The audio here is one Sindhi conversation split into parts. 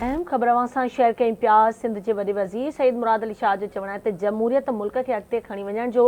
اهم خبر اوهان سان شيئر ڪيون پيا، سنڌ جي وڏي وزير سيد مراد علي شاهه جو چوڻ آهي ته جمهوريت ملڪ کي اڳتي کڻي وڃڻ جو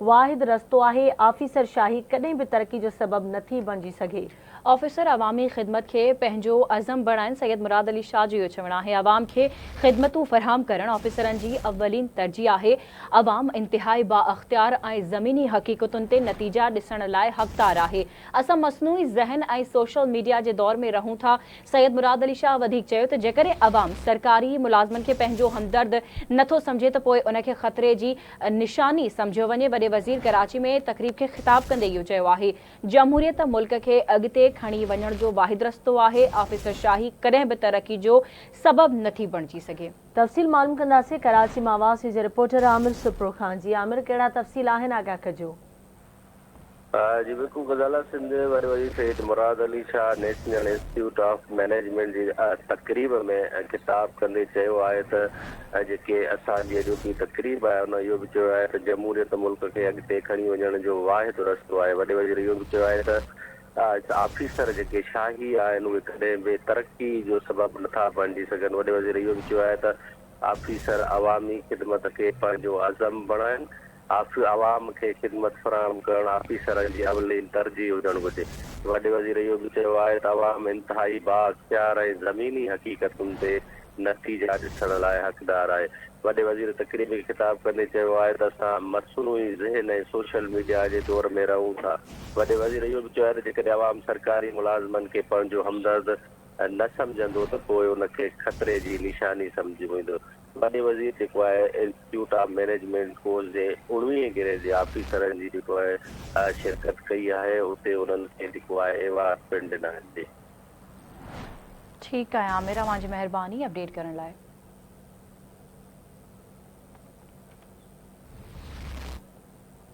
واحد رستو آهي، آفيسر شاهي ڪڏهن به ترقي جو سبب نٿي بڻجي سگهي. آفيسر عوامي خدمت کي پنهنجو عزم بڻائن، سيد مراد علي شاهه جو اهو چوڻ آهي عوام کي خدمتون فراهم ڪرڻ آفيسرن جي اولين ترجيح آهي، عوام انتهائي بااختيار ۽ زميني حقيقتن تي نتيجا ڏسڻ لاء حقدار آهي. اسان مصنوعي ذهن ۽ سوشل ميڊيا جي دور ۾ رهون ٿا. سيد مراد علي شاهه وڌيڪ چيو ته جيڪڏهن عوام سرڪاري ملازمن کي پنهنجو همدرد نه ٿو سمجهي ته پوء ان کي خطري جي نشاني سمجهيو وڃي. وڏي وزير ڪراچي ۾ تقريب کي خطاب ڪندي اهو چيو آهي جمهوريت ملڪ کي اڳتي کڻي وڃڻ جو واحد رستو آهي، آفيسر شاهي ڪڏهن به ترقي جو سبب نه ٿي بڻجي سگهي. تفصيل معلوم ڪنداسين ڪراچي مان آواز نيوز جي رپورٽر عامر سپرو کان. جي عامر ڪهڙا تفصيل آهن آگاهه ڪجو. جي بلڪل غزاله سنڌ وڏي وزير Syed Murad Ali Shah national institute of management جي تقريب ۾ خطاب ڪندي چيو آهي ته جيڪي اسان جي اڄوڪي تقريب آهي ان اهو به چيو آهي ته جمهوريت ملڪ کي اڳتي کڻي وڃڻ جو واحد رستو آهي وڏي وزير اهو به چيو آهي ته آفيسر جيڪي شاهي آهن اهي ڪڏهن به ترقي جو سبب نٿا بڻجي سگهن وڏي وزير اهو به چيو آهي ته آفيسر عوامي خدمت کي پنهنجو عزم بڻائن عوام کي خدمت فراهم ڪرڻ آفيسرن جي اولين ترجيح هجڻ گهرجي. وڏي وزير اهو به چيو آهي ته عوام انتهائي بااختيار ۽ زميني حقيقتن تي نتيجا ڏسڻ لاء حقدار آهي. وڏي وزير تقريب کي خطاب ڪندي چيو آهي ته اسان مصنوعي ذهن ۽ سوشل ميڊيا جي دور ۾ رهون ٿا. وڏي وزير اهو به چيو آهي ته جيڪڏهن عوام سرڪاري ملازمن کي پنهنجو همدرد نه سمجهندو ته پوء ان کي خطري جي نشاني سمجهيو ويندو. وڏي وزير جيڪو آهي انسٽيٽيوٽ آف مئنيجمينٽ ڪورس جي اڻويهين گريڊ جي آفيسرن جي جيڪو آهي شرڪت ڪئي آهي اتي انهن کي جيڪو آهي ايوارڊ پڻ ڏنا آهن جي. ٺيڪ آهي عامر اوهان جي مهرباني اپڊيٽ ڪرڻ لاء.